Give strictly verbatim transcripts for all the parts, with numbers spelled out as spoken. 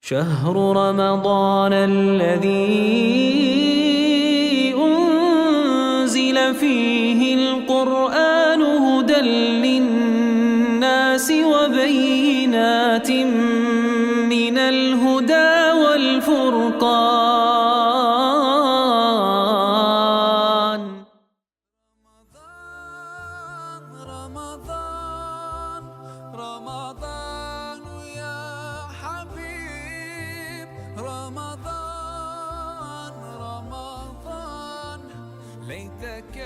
شهر رمضان الذي أنزل فيه القرآن هدى للناس وبينات من الهدى والفرقان. رمضان، رمضان، رمضان يا حبيب، رمضان، رمضان، ليتك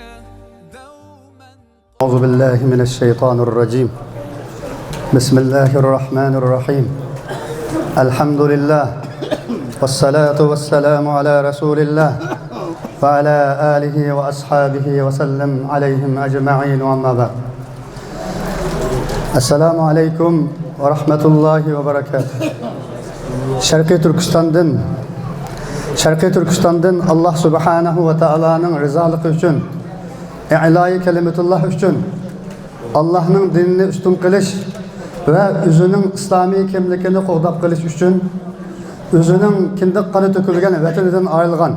دوما. أعوذ بالله من الشيطان الرجيم. بسم الله الرحمن الرحيم. الحمد لله، والصلاة والسلام على رسول الله، وعلى آله وأصحابه وسلم عليهم أجمعين، وأما بعد. السلام عليكم ورحمة الله وبركاته. شەرقىي تۈركىستاندىن، شەرقىي تۈركىستاندىن ئاللاھ سۇبھانەھۇ ۋە تائالانىڭ رىزالىقى ئۈچۈن، ئىئلايى كەلىمەتۇللاھ ئۈچۈن، ئاللاھنىڭ دىنىنى ئۈستۈن قىلىش ۋە ئۆزىنىڭ ئىسلامىي كىملىكىنى قوغداپ قېلىش ئۈچۈن، ئۆزىنىڭ كىندىك قانى تۆكۈلگەن ۋەتىنىدىن ئايرىلغان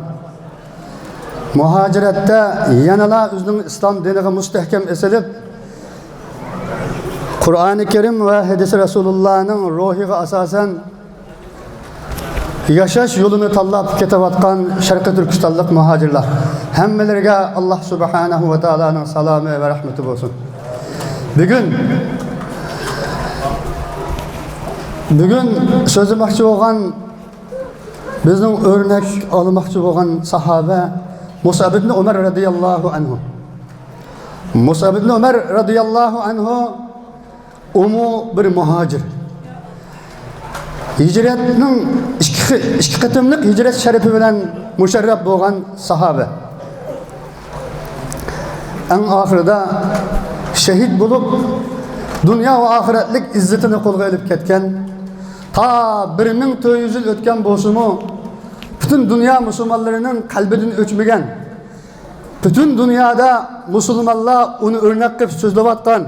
مۇھاجىرەتتە يەنىلا ئۆزىنىڭ ئىسلام دىنىغا مۇستەھكەم ئېسىلىپ، قۇرئانى كەرىم ۋە ھەدىسى رەسۇلۇللانىڭ روھىغا ئاساسەن ياشاش يولىنى تاللاپ كېتىۋاتقان شەرقىي تۈركىستانلىق مۇھاجىرلار، ھەممىلىرىگە ئاللاھ سۇبھانەھۇ ۋە تائالانىڭ سالامى ۋە رەھمىتى بولسۇن. بۈگۈن، بۈگۈن سۆزلىمەكچى بولغان، بىزنىڭ ئۆرنەك ئالماقچى بولغان ساھابە مۇسئەب ئىبنى ئۆمەر رەزىياللاھۇ ئەنھۇ. مۇسئەب ئىبنى ئۆمەر رەزىياللاھۇ ئەنھۇ، ئۇمۇ بىر مۇھاجىر. ھىجرەتنىڭ ئىككى، ئىككى قېتىملىق ھىجرەت شەرىپى بىلەن مۇشەررەپ بولغان ساھابە. ئەڭ ئاخىرىدا شېھىت بولۇپ، دۇنيا ۋە ئاخىرەتلىك ئىززىتىنى قولغا ئېلىپ كەتكەن، تا بىر مىڭ تۆت يۈز يىل ئۆتكەن بولسىمۇ، پۈتۈن دۇنيا مۇسۇلمانلىرىنىڭ قەلبىدىن ئۆچمىگەن، پۈتۈن دۇنيادا مۇسۇلمانلار ئۇنى ئۆرنەك قىلىپ سۆزلەۋاتقان،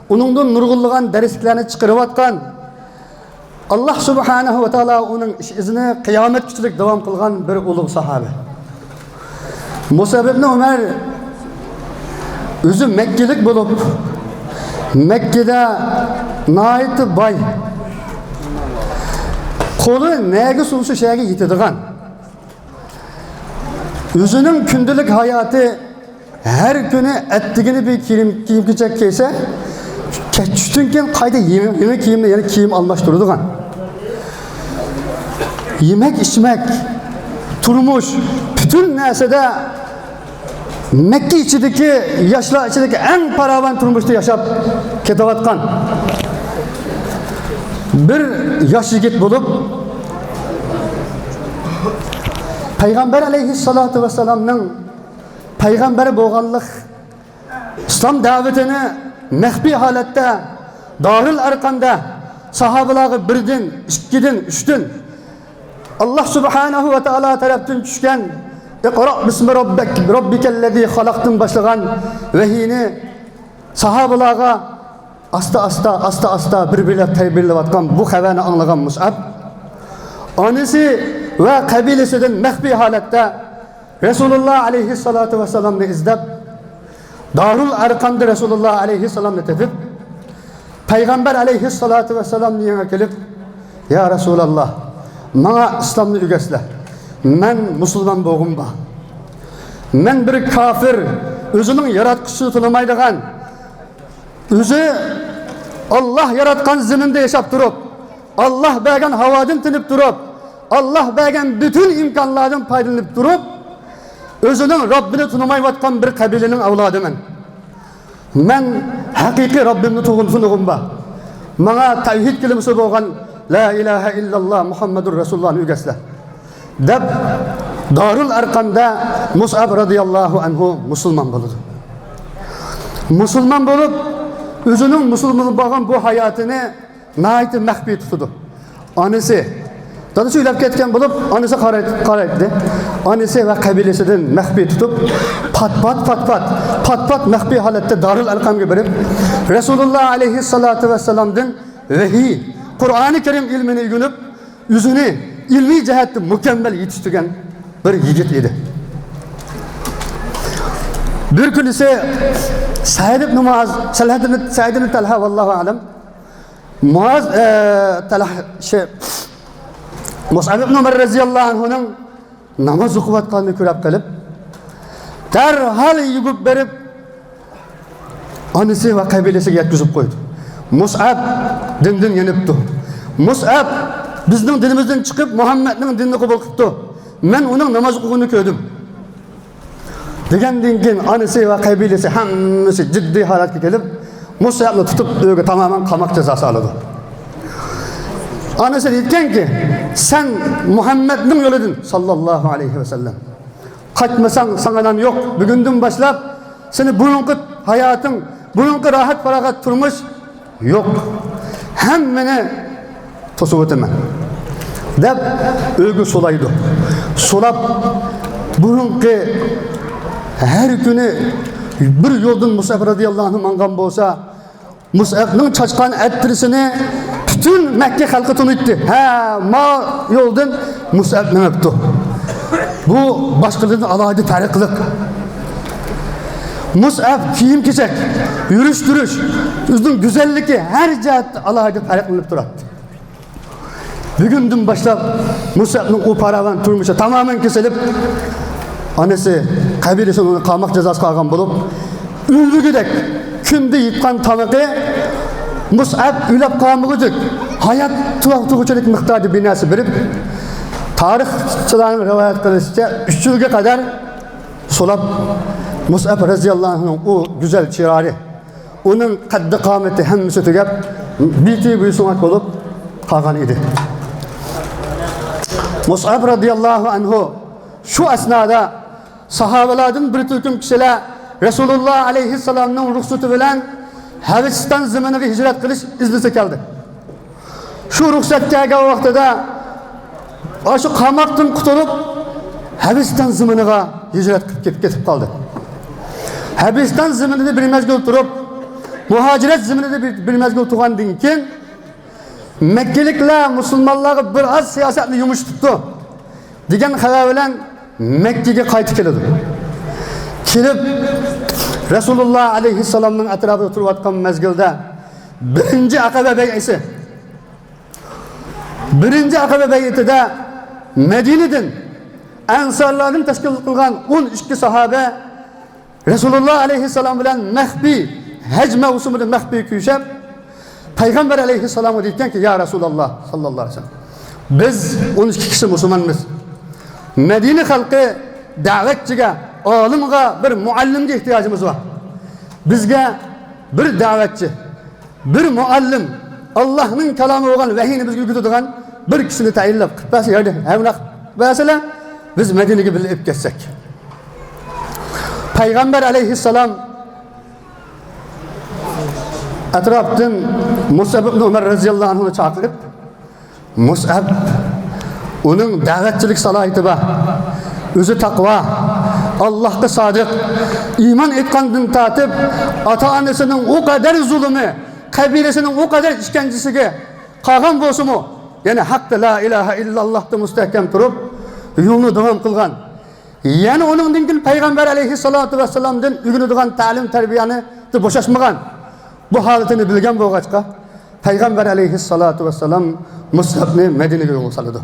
ئۇنىڭدىن نۇرغۇنلىغان دەرسلىكلەرنى چىقىرىۋاتقان، ئاللاھ سۇبھانەھۇ ۋە تائالا ئۇنىڭ ئىش ئىزىنى قىيامەتكىچىلىك داۋام قىلغان بىر ئۇلۇغ ساھابە. مۇسئەب ئىبنى ئۆمەر ئۆزى مەككىلىك بولۇپ، مەككىدە ناھايىتى باي، قولى نەگە سۇنسا شۇ يەرگە يېتىدىغان، ئۆزىنىڭ كۈندىلىك ھاياتى، ھەر كۈنى ئەتىگىنى بىر كىيىم، كىيىم-كېچەك كىيسە، كەچ چۈشتىن كېيىن قايتا يېڭى، يېڭى كىيىمنى، يەنە كىيىم ئالماشتۇرىدىغان. يېمەك-ئىچمەك، تۇرمۇش، پۈتۈن نەرسىدە مەككە ئىچىدىكى ياشلار ئىچىدىكى ئەڭ پاراۋان تۇرمۇشتا ياشاپ كېتىۋاتقان بىر ياش يىگىت بولۇپ، پەيغەمبەر ئەلەيھىسسالاتۇ ۋەسسالامنىڭ پەيغەمبەر بولغانلىق، ئىسلام دەۋىتىنى مەخپىي ھالەتتە دارۇل ئەرقەمدە ساھابىلارغا بىردىن، ئىككىدىن، ئۈچتىن، ئاللاھ سۇبھانەھۇ ۋە تائالا تەرەپتىن چۈشكەن «ئىقرا بىسمى رەببىك، رەببىكەللەزى خەلەق» تىن باشلىغان ۋەھىينى ساھابىلارغا ئاستا-ئاستا، ئاستا-ئاستا بىر-بىرلەپ تەربىيەلەۋاتقان بۇ خەۋەرنى ئاڭلىغان مۇسئەب ئانىسى ۋە قەبىلىسىدىن مەخپىي ھالەتتە رەسۇلۇللاھ ئەلەيھىسسالاتۇ ۋەسسالامنى ئىزدەپ، دارۇل ئەرقەمدە رەسۇلۇللاھ ئەلەيھىسسالامنى تېپىپ، پەيغەمبەر ئەلەيھىسسالاتۇ ۋەسسالامنىڭ يېنىغا كېلىپ، «يا رەسۇلاللاھ، ماڭا ئىسلامنى ئۆگەتسىلە. مەن مۇسۇلمان بولغۇم بار. مەن بىر كاپىر، ئۆزىنىڭ ياراتقۇچىسىنى تونۇمايدىغان، ئۆزى ئاللاھ ياراتقان زېمىندا ياشاپ تۇرۇپ، ئاللاھ بەرگەن ھاۋادىن تېنىپ تۇرۇپ، ئاللاھ بەرگەن پۈتۈن ئىمكانلاردىن پايدىلىنىپ تۇرۇپ، ئۆزىنىڭ رەببىنى تونۇمايۋاتقان بىر قەبىلىنىڭ ئەۋلادىمەن. مەن ھەقىقىي رەببىمنى تۇغ-، تونۇغۇم بار. ماڭا تەۋھىد كەلىمىسى بولغان لا ئىلاھە ئىللاللاھ مۇھەممەدۇر رەسۇلۇللاھنى ئۆگەتسىلە» دەپ، دارۇل ئەرقەمدە مۇسئەب رەزىياللاھۇ ئەنھۇ مۇسۇلمان بولىدۇ. مۇسۇلمان بولۇپ، ئۆزىنىڭ مۇسۇلمان بولغان بۇ ھاياتىنى ناھايىتى مەخپىي تۇتىدۇ. ئانىسى، دادىسى ئۆلۈپ كەتكەن بولۇپ، ئانىسى قاراي-، قارايتتى. ئانىسى ۋە قەبىلىسىدىن مەخپىي تۇتۇپ، پات-پات، پات-پات، پات-پات مەخپىي ھالەتتە دارۇل ئەرقەمگە بېرىپ، رەسۇلۇللاھ ئەلەيھىسسالاتۇ ۋەسسالامدىن ۋەھىي، قۇرئانى كەرىم ئىلمىنى ئۆگىنىپ، ئۆزىنى ئىلمىي جەھەتتە مۇكەممەل يېتىشتۈرگەن بىر يىگىت ئىدى. بىر كۈنىسى سەئىد ئىبن مۇئاز، سەئىد ئىبن، سەئىد ئىبن تەلھە، ۋاللاھۇ ئەلەم، مۇئاز، ئە، تەلھە، شى، مۇسئەب ئىبن ئۇمەر رەزىياللاھۇ ئەنھۇنىڭ ناماز ئوقۇۋاتقاننى كۆرۈپ قېلىپ، دەرھال يۈگۈرۈپ بېرىپ، ئانىسى ۋە قەبىلىسىگە يەتكۈزۈپ قويدى. مۇسئەب دىندىن يېنىپتۇ. مۇسئەب بىزنىڭ دىنىمىزدىن چىقىپ، مۇھەممەدنىڭ دىنىنى قوبۇل قىپتۇ. مەن ئۇنىڭ ناماز ئوقۇغىنىنى كۆردۈم. دېگەندىن كېيىن ئانىسى ۋە قەبىلىسى ھەممىسى جىددىي ھالەتكە كېلىپ، مۇسئەبنى تۇتۇپ ئۆيگە تامامەن قاماق جازاسى ئالىدۇ. ئانىسى دەيدىكەنكى، سەن مۇھەممەدنىڭ يولىدىن، ساللاللاھۇ ئەلەيھى ۋەسەللەم، قاچمىساڭ ساڭا نان يوق. بۈگۈندىن باشلاپ سېنى بۇرۇنقى ھاياتىڭ، بۇرۇنقى راھەت پاراغەت تۇرمۇش يوق. ھەممىنى توسۇۋېتىمەن، دەپ ئۆيگە سولايدۇ. سولاپ، بۇرۇنقى ھەر كۈنى بىر يولدىن مۇسئەب رەزىياللاھۇ ئەنھۇ ماڭغان بولسا، مۇسئەبنىڭ چاچقان ئەتىرىسىنى پۈتۈن مەككە خەلقى تونۇيتتى. ھە، ما يولدىن مۇسئەب مېڭىپتۇ. بۇ باشقىلاردىن ئالاھىدە پەرقلىق. مۇسئەب كىيىم-كېچەك، يۈرۈش-تۇرۇش، ئۆزىنىڭ گۈزەللىكى ھەر جەھەتتە ئالاھىدە پەرقلىنىپ تۇراتتى. بۈگۈندىن باشلاپ مۇسئەبنىڭ ئۇ پاراۋان تۇرمۇشى تامامەن كېسىلىپ، ئانىسى، قەبىلىسى ئۇنى قاماق جازاسى قىلغان بولۇپ، ئۆلگۈدەك كۈندە يەيدىغان تامىقى مۇسئەب ئۆلۈپ قالمىغۇدەك، ھايات تۇرغۇچىلىك مىقداردا بىر نەرسە بېرىپ، تارىخچىلارنىڭ رىۋايەت قىلىشىچە، ئۈچ يىلغا قەدەر سولاپ، مۇسئەب رەزىياللاھۇ ئەنھۇنىڭ ئۇ گۈزەل چىرايى، ئۇنىڭ قەددى-قامىتى ھەممىسى تۈگەپ، بىتى بىسۆڭەك بولۇپ قالغان ئىدى. مۇسئەب رەزىياللاھۇ ئەنھۇ شۇ ئەسنادا ساھابىلاردىن بىر تۈركۈم كىشىلەر رەسۇلۇللا ئەلەيھىسسالامنىڭ رۇخسىتى بىلەن ھەبىشىستان زېمىنىغا ھىجرەت قىلىش ئىزنىسى كەلدى. شۇ رۇخسەت كەلگەن ۋاقتىدا ئاشۇ قاماقتىن قۇتۇلۇپ، ھەبىشىستان زېمىنىغا ھىجرەت قىلىپ كېتىپ، كېتىپ قالدى. ھەبىشىستان زېمىنىدا بىر مەزگىل تۇرۇپ، مۇھاجىرەت زېمىنىدا بىر، بىر مەزگىل تۇرغاندىن كېيىن، مەككىلىكلەر مۇسۇلمانلارغا بىر ئاز سىياسەتنى يۇمشىتىپتۇ، دېگەن خەۋەر بىلەن مەككىگە قايتىپ كېلىدۇ. كېلىپ، رەسۇلۇللا ئەلەيھىسسالامنىڭ ئەتراپىدا تۇرۇۋاتقان مەزگىلدە، بىرىنچى ئەقەبە بەيئىسى، بىرىنچى ئەقەبە بەيئىتىدە مەدىنىدىن ئەنسارلاردىن تەشكىل قىلغان ئون ئىككى ساھابە رەسۇلۇللا ئەلەيھىسسالام بىلەن مەخپىي، ھەج مەۋسۇمىدا مەخپىي كۆرۈشۈپ، پەيغەمبەر ئەلەيھىسسالامغا دەيدىكەنكى، يا رەسۇلاللا ساللاللاھۇ ئەلەيھى ۋەسەللەم، بىز ئون ئىككى كىشى مۇسۇلمانمىز. مەدىنە خەلقى دەۋەتچىگە، ئالىمغا، بىر مۇئەللىمگە ئېھتىياجىمىز بار. بىزگە بىر دەۋەتچى، بىر مۇئەللىم، ئاللاھنىڭ كالامى بولغان ۋەھىينى بىزگە ئۆگىتىدىغان بىر كىشىنى تەيىنلەپ قىلىپ بەرسە، يەردە ھەمراھ بەرسىلە، بىز مەدىنىگە بىللە ئېلىپ كەتسەك. پەيغەمبەر ئەلەيھىسسالام ئەتراپتىن مۇسئەب ئىبن ئۇمەر رەزىياللاھۇ ئەنھۇنى چاقىرىپ، مۇسئەب، ئۇنىڭ دەۋەتچىلىك سالاھىيىتى بار، ئۆزى تەقۋا، ئاللاھقا سادىق، ئىمان ئېيتقاندىن تارتىپ، ئاتا-ئانىسىنىڭ ئۇ قەدەر زۇلۇمى، قەبىلىسىنىڭ ئۇ قەدەر ئىشكەنجىسىگە قالغان بولسىمۇ، يەنە ھەقتە لا ئىلاھە ئىللاللاھتا مۇستەھكەم تۇرۇپ، يولىنى داۋام قىلغان. يەنە ئۇنىڭدىن كېيىن پەيغەمبەر ئەلەيھىسسالاتۇ ۋەسسالامدىن ئۆگىنىدىغان تەلىم-تەربىيەنى بوشاشمىغان. بۇ ھالىتىنى بىلگەن بولغاچقا، پەيغەمبەر ئەلەيھىسسالاتۇ ۋەسسالام مۇسئەبنى مەدىنىگە يولغا سالىدۇ.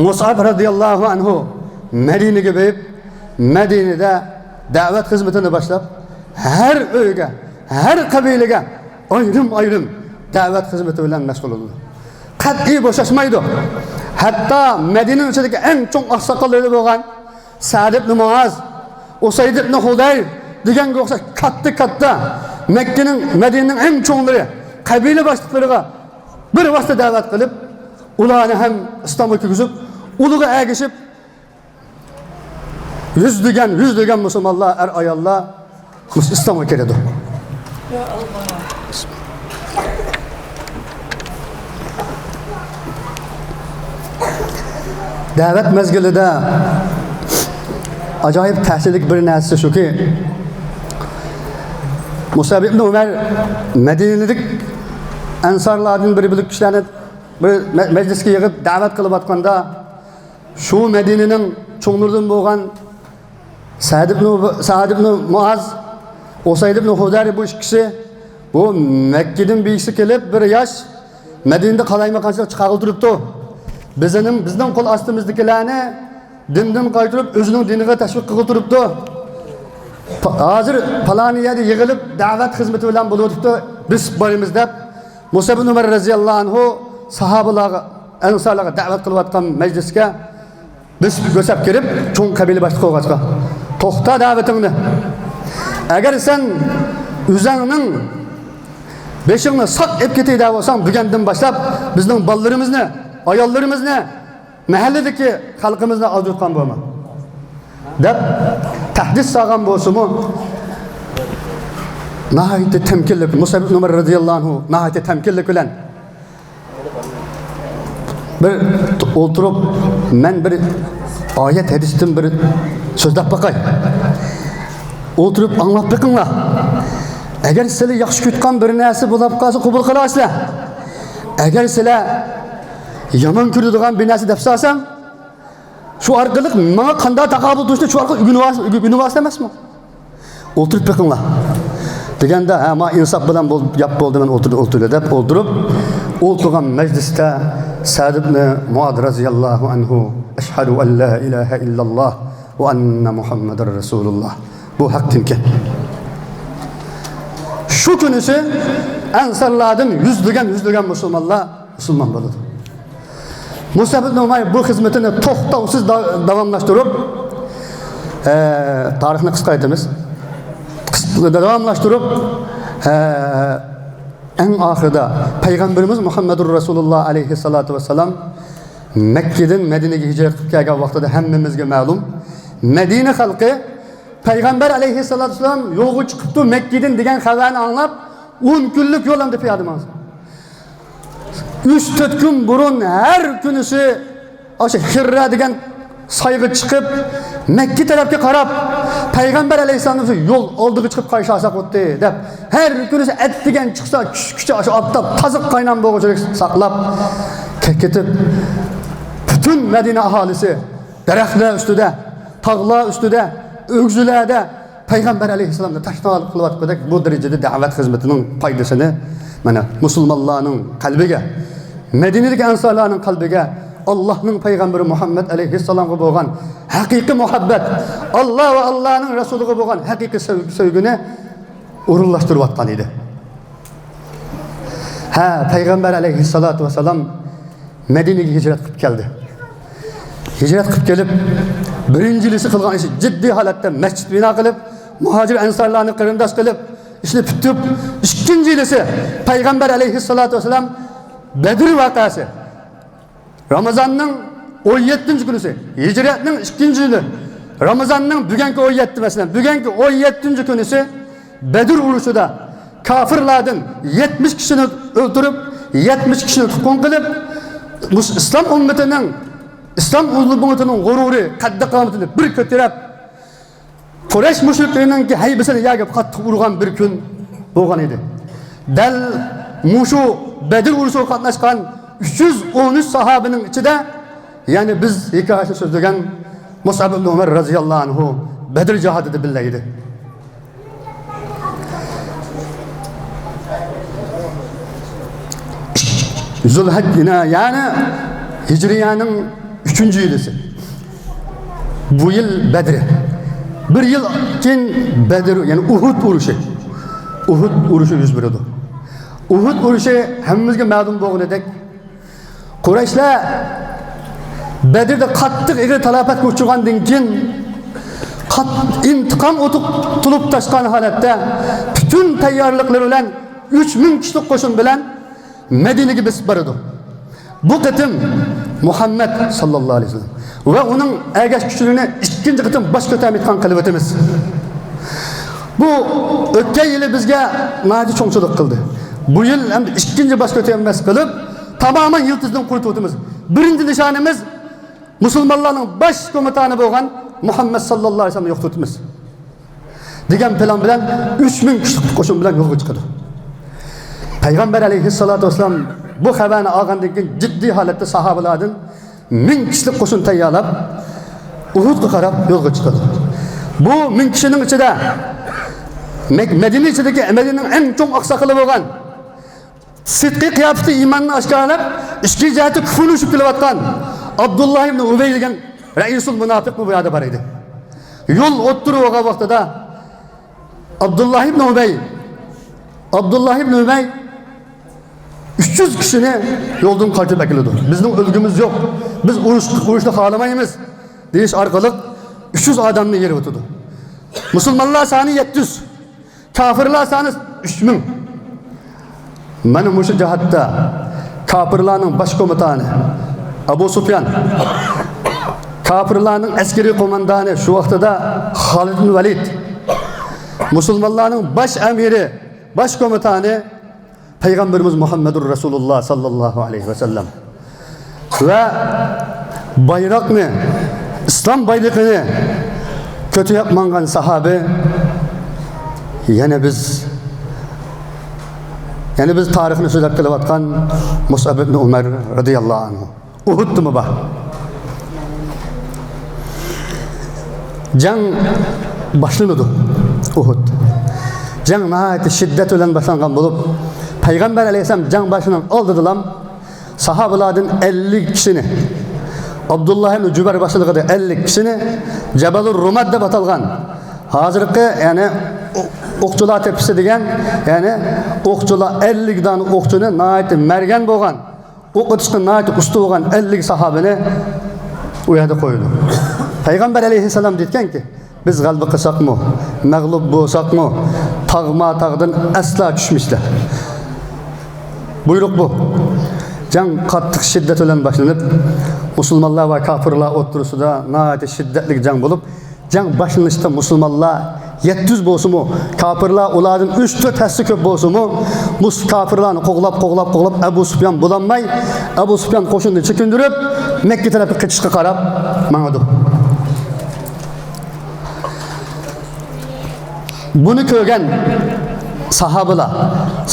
مۇسئەب رەزىياللاھۇ ئەنھۇ مەدىنىگە بېرىپ، مەدىنىدە دەۋەت خىزمىتىنى باشلاپ، ھەر ئۆيگە، ھەر قەبىلىگە ئايرىم-ئايرىم دەۋەت خىزمىتى بىلەن مەشغۇل بولىدۇ. قەتئىي بوشاشمايدۇ. ھەتتا مەدىنىنىڭ ئىچىدىكى ئەڭ چوڭ ئاقساقاللىرى بولغان سەئد ئىبن مۇئاز، ئۇسەيد ئىبن خۇدەير دېگەنگە ئوخشاش كاتتا-كاتتا مەككىنىڭ، مەدىنىنىڭ ئەڭ چوڭلىرى، قەبىلە باشلىقلىرىغا بىر ۋاسىتە دەۋەت قىلىپ، ئۇلارنى ھەم ئىسلامغا كىرگۈزۈپ، ئۇلىغا ئەگىشىپ، يۈزلىگەن، يۈزلىگەن مۇسۇلمانلار، ئەر-ئاياللار مۇشۇ ئىسلامغا كىرىدۇ. دەۋەت مەزگىلىدە ئاجايىپ تەسىرلىك بىر نەرسە شۇكى، مۇسئەب ئىبن ئۇمەر مەدىنىلىك ئەنسارلاردىن بىرى بولۇپ كىشىلەرنى بىر مە-، مەجلىسكە يىغىپ دەۋەت قىلىۋاتقاندا، شۇ مەدىنىنىڭ چوڭلىرىدىن بولغان سەئد ئىبنى، سەئد ئىبنى مۇئاز، ئۇسەيد ئىبنى خۇدەر، بۇ ئىككىسى، بۇ مەككىدىن بىرسى كېلىپ، بىر ياش مەدىنىدە قالايمىقانچىلىق چىقارغىلى تۇرۇپتۇ. بىزنىڭ، بىزنىڭ قول ئاستىمىزدىكىلەرنى دىندىن قايتۇرۇپ، ئۆزىنىڭ دىنىغا تەشۋىق قىلغىلى تۇرۇپتۇ. پا-، ھازىر پالانى يەردە يىغىلىپ، دەۋەت خىزمىتى بىلەن بولۇۋېتىپتۇ. بىز بارىمىز دەپ، مۇسئەب ئىبن ئۇمەر رەزىياللاھۇ ئەنھۇ ساھابىلارغا، ئەنسارلارغا دەۋەت قىلىۋاتقان مەجلىسكە بىز بۆسەپ كىرىپ، چوڭ قەبىلە باشلىقى بولغاچقا، توختا دەۋىتىڭنى. ئەگەر سەن ئۆزۈڭنىڭ بېشىڭنى ساق ئېلىپ كېتەي دەپ بولساڭ، بۈگۈندىن باشلاپ بىزنىڭ بالىلىرىمىزنى، ئاياللىرىمىزنى، مەھەللىدىكى خەلقىمىزنى ئالدىرىتقان بولما، دەپ تەھدىت سالغان بولسىمۇ، ناھايىتى تەمكىنلىك، مۇسئەب ئىبن ئۇمەر رەزىياللاھۇ ئەنھۇ ناھايىتى تەمكىنلىك بىلەن بىر ئولتۇرۇپ، مەن بىر ئايەت ھەدىستىن بىر سۆزلەپ باقاي. ئولتۇرۇپ ئاڭلاپ بېقىڭلار. ئەگەر سىلەر ياخشى كۆرىدىغان بىر نەرسە بولۇپ قالسا، قوبۇل قىلارسىلەر. ئەگەر سىلەر يامان كۆرىدىغان بىر نەرسە دەپ سالسام، شۇ ئارقىلىق ماڭا قانداق تاقابىل تۇرۇشنى شۇ ئارقىلىق ئۆگىنىۋالسا، ئۆگىنىۋالسا ئەمەسمۇ؟ ئولتۇرۇپ بېقىڭلار، دېگەندە، ھە، ما ئىنساپ بىلەن بول-، گەپ بولدى، مەن ئولتۇردى، ئولتۇردى دەپ ئولتۇرۇپ، ئولتۇرغان مەجلىستە سەئد ئىبنى مۇئاز رەزىياللاھۇ ئەنھۇ، «ئەشھەدۇ ئەن لا ئىلاھە ئىللاللاھ ۋە ئەننە مۇھەممەدەر رەسۇلۇللاھ.» بۇ ھەقتىنكى. شۇ كۈنىسى ئەنسارلاردىن يۈزلىگەن، يۈزلىگەن مۇسۇلمانلار مۇسۇلمان بولىدۇ. مۇسئەب ئىبن ئۇمەير بۇ خىزمىتىنى توختاۋسىز دا-، داۋاملاشتۇرۇپ، ئە، تارىخنى قىسقا ئېيتىمىز. قىس-، داۋاملاشتۇرۇپ، ئە، ئەڭ ئاخىرىدا پەيغەمبىرىمىز مۇھەممەدۇر رەسۇلۇللاھ ئەلەيھىسسالاتۇ ۋەسسالام مەككىدىن مەدىنىگە ھىجرەت قىلىپ كەلگەن ۋاقتىدا ھەممىمىزگە مەلۇم، مەدىنە خەلقى پەيغەمبەر ئەلەيھىسسالاتۇ ۋەسسالام يولغا چىقىپتۇ مەككىدىن دېگەن خەۋەرنى ئاڭلاپ، ئون كۈنلۈك يول ئەمدى پىيادە ماڭسا. ئۈچ تۆت كۈن بۇرۇن ھەر كۈنىسى ئاشۇ خىررا دېگەن سايغا چىقىپ، مەككە تەرەپكە قاراپ، پەيغەمبەر ئەلەيھىسسالام يول ئالدىغا چىقىپ قارشى ئالساق بولدى دەپ، ھەر كۈنىسى ئەتىگەن چىقسا، چۈشكىچە ئاشۇ ئاپتاپ تازا قاينام بولغۇچىلىك ساقلاپ كېتىپ، پۈتۈن مەدىنە ئاھالىسى دەرەخلەر ئۈستىدە، تاغلار ئۈستىدە، ئۆگزىلەردە پەيغەمبەر ئەلەيھىسسالامنى تاشنا قىلىۋاتقۇدەك بۇ دەرىجىدە دەۋەت خىزمىتىنىڭ پايدىسىنى، مانا، مۇسۇلمانلارنىڭ قەلبىگە، مەدىنىدىكى ئەنسارلارنىڭ قەلبىگە ئاللاھنىڭ پەيغەمبىرى مۇھەممەد ئەلەيھىسسالامغا بولغان ھەقىقىي مۇھەببەت، ئاللا ۋە ئاللانىڭ رەسۇلىغا بولغان ھەقىقىي سۆي-، سۆيگۈنى ئورۇنلاشتۇرۇۋاتقان ئىدى. ھە، پەيغەمبەر ئەلەيھىسسالاتۇ ۋەسسالام مەدىنىگە ھىجرەت قىلىپ كەلدى. ھىجرەت قىلىپ كېلىپ، بىرىنچى يىلىسى قىلغان ئىشى جىددىي ھالەتتە مەسچىت بىنا قىلىپ، مۇھاجىر ئەنسارلارنى قېرىنداش قىلىپ، ئىشنى پۈتۈپ، ئىككىنچى يىلىسى پەيغەمبەر ئەلەيھىسسالاتۇ ۋەسسالام بەدر ۋەقەسى، رامىزاننىڭ ئون يەتتىنچى كۈنىسى، ھىجرەتنىڭ ئىككىنچى يىلى، رامىزاننىڭ بۈگۈنكى ئون يەتتە، مەسىلەن، بۈگۈنكى ئون يەتتىنچى كۈنىسى بەدر ئۇرۇشىدا كاپىرلاردىن يەتمىش كىشىنى ئۆلتۈرۈپ، يەتمىش كىشىنى تۇتقۇن قىلىپ، مۇس-، ئىسلام ئۈممىتىنىڭ، ئىسلام ئۈممىتىنىڭ غۇرۇرى، قەددى-قامىتىنى بىر كۆتۈرۈپ، قۇرەيش مۇشرىكلىرىنىڭكى ھەيبىسىنى يەرگە قاتتىق ئۇرغان بىر كۈن بولغان ئىدى. دەل مۇشۇ بەدر ئۇرۇشىغا قاتناشقان ئۈچ يۈز ئون ئۈچ ساھابىنىڭ ئىچىدە، يەنى بىز ھېكايىسىنى سۆزلىگەن مۇسئەب ئىبن ئۇمەر رەزىياللاھۇ ئەنھۇ بەدر جىھادىدا بىللە ئىدى. زۇلھەججە، يەنى ھىجرىيەنىڭ ئۈچىنچى يىلىسى. بۇ يىل بەدر. بىر يىل كېيىن بەدر، يەنى ئۇھۇد ئۇرۇشى. ئۇھۇد ئۇرۇشى يۈز بېرىدۇ. ئۇھۇد ئۇرۇشى ھەممىمىزگە مەلۇم بولغىنىدەك، قۇرەيشلەر بەدردە قاتتىق ئېغىر تالاپەتكە ئۇچرىغاندىن كېيىن، قات-، ئىنتىقام ئوتى تولۇپ تاشقان ھالەتتە، پۈتۈن تەييارلىقلىرى بىلەن ئۈچ مىڭ كىشىلىك قوشۇن بىلەن مەدىنىگە بېسىپ بارىدۇ. بۇ قېتىم مۇھەممەد ساللاللاھۇ ئەلەيھى ۋەسەللەم ۋە ئۇنىڭ ئەگەشكۈچىلىرىنى ئىككىنچى قېتىم باش كۆتۈرمەيدىغان قىلىۋېتىمىز. بۇ ئۆتكەن يىلى بىزگە ناھايىتى چوڭچىلىق قىلدى. بۇ يىل ئەمدى ئىككىنچى باش كۆتۈرمەس قىلىپ، تامامەن يىلتىزىدىن قۇرۇتۇۋېتىمىز. بىرىنچى نىشانىمىز مۇسۇلمانلارنىڭ باش كوماندانى بولغان مۇھەممەد ساللاللاھۇ ئەلەيھى ۋەسەللەمنى يوقىتىۋېتىمىز، دېگەن پىلان بىلەن ئۈچ مىڭ كىشىلىك قوشۇن بىلەن يولغا چىقىدۇ. پەيغەمبەر ئەلەيھىسسالاتۇ ۋەسسالام بۇ خەۋەرنى ئالغاندىن كېيىن جىددىي ھالەتتە ساھابىلاردىن مىڭ كىشىلىك قوشۇن تەييارلاپ، ئۇھۇدقا قاراپ يولغا چىقىدۇ. بۇ مىڭ كىشىنىڭ ئىچىدە مەك-، مەدىنە ئىچىدىكى، مەدىنىنىڭ ئەڭ چوڭ ئاقساقىلى بولغان، سىدقىي قىياپىتى ئىماننى ئاشكارىلاپ، ئىچكى جەھەتتە كۇفرلىشىپ كېلىۋاتقان ئابدۇللا ئىبن ئۇبەي دېگەن رەئىسۇل مۇناپىقمۇ بۇ يەردە بار ئىدى. يول ئوتتۇرا بولغان ۋاقتىدا ئابدۇللا ئىبن ئۇبەي، ئابدۇللا ئىبن ئۇبەي ئۈچ يۈز كىشىنى يولدىن قايتۇرۇپ ئەكېلىدۇ. بىزنىڭ ئۆلگۈمىز يوق. بىز ئۇرۇش، ئۇرۇشنى خالىمايمىز، دېيىش ئارقىلىق ئۈچ يۈز ئادەمنى يېرىۋېتىدۇ. مۇسۇلمانلار سانى يەتتە يۈز. كاپىرلار سانى ئۈچ مىڭ. مانا مۇشۇ جەھەتتە كاپىرلارنىڭ باش كومىتانى ئەبۇ سۇپيان، كاپىرلارنىڭ ئەسكىرىي قوماندانى شۇ ۋاقتىدا خالىد ئىبن ۋەلىد، مۇسۇلمانلارنىڭ باش ئەمىرى، باش كومىتانى پەيغەمبىرىمىز مۇھەممەدۇر رەسۇلۇللا ساللاللاھۇ ئەلەيھى ۋەسەللەم ۋە بايراقنى، ئىسلام بايرىقىنى كۆتۈرۈپ ماڭغان ساھابە، يەنە بىز، يەنە بىز تارىخنى سۆزلەپ كېلىۋاتقان مۇسئەب ئىبن ئۇمەر رەزىياللاھۇ ئەنھۇ. ئۇھۇدتىمۇ بار. جەڭ باشلىنىدۇ. ئۇھۇد. جەڭ ناھايىتى شىددەت بىلەن باشلانغان بولۇپ، پەيغەمبەر ئەلەيھىسسالام جەڭ باشلىنىڭ ئالدىدىلا ساھابىلاردىن ئەللىك كىشىنى، ئابدۇللا ئىبن جۇبەر باشچىلىقىدا ئەللىك كىشىنى جەبەلۇر رۇمات دەپ ئاتالغان، ھازىرقى، يەنى ئو-، ئوقچىلار تېپىسى دېگەن، يەنى ئوقچىلار، ئەللىك دانە ئوقچىنى، ناھايىتى مەرگەن بولغان، ئوق ئېتىشقا ناھايىتى ئۇستا بولغان ئەللىك ساھابىنى ئۇ يەردە قويىدۇ. پەيغەمبەر ئەلەيھىسسالام دېيىدىكەنكى، بىز غەلىبە قىلساقمۇ، مەغلۇپ بولساقمۇ، تاغما تاغدىن ئەسلا چۈشمەيسىلەر. بۇيرۇق بۇ. جەڭ قاتتىق شىددەت بىلەن باشلىنىپ، مۇسۇلمانلار ۋە كاپىرلار ئوتتۇرىسىدا ناھايىتى شىددەتلىك جەڭ بولۇپ، جەڭ باشلىنىشتا مۇسۇلمانلار يەتتە يۈز بولسىمۇ، كاپىرلار ئۇلاردىن ئۈچ تۆت ھەسسە كۆپ بولسىمۇ، مۇس-، كاپىرلارنى قوغلاپ، قوغلاپ، قوغلاپ، ئەبۇ سۇپيان بولالماي، ئەبۇ سۇپيان قوشۇننى چېكىندۈرۈپ، مەككە تەرەپكە قېچىشقا قاراپ ماڭىدۇ. بۇنى كۆرگەن ساھابىلار،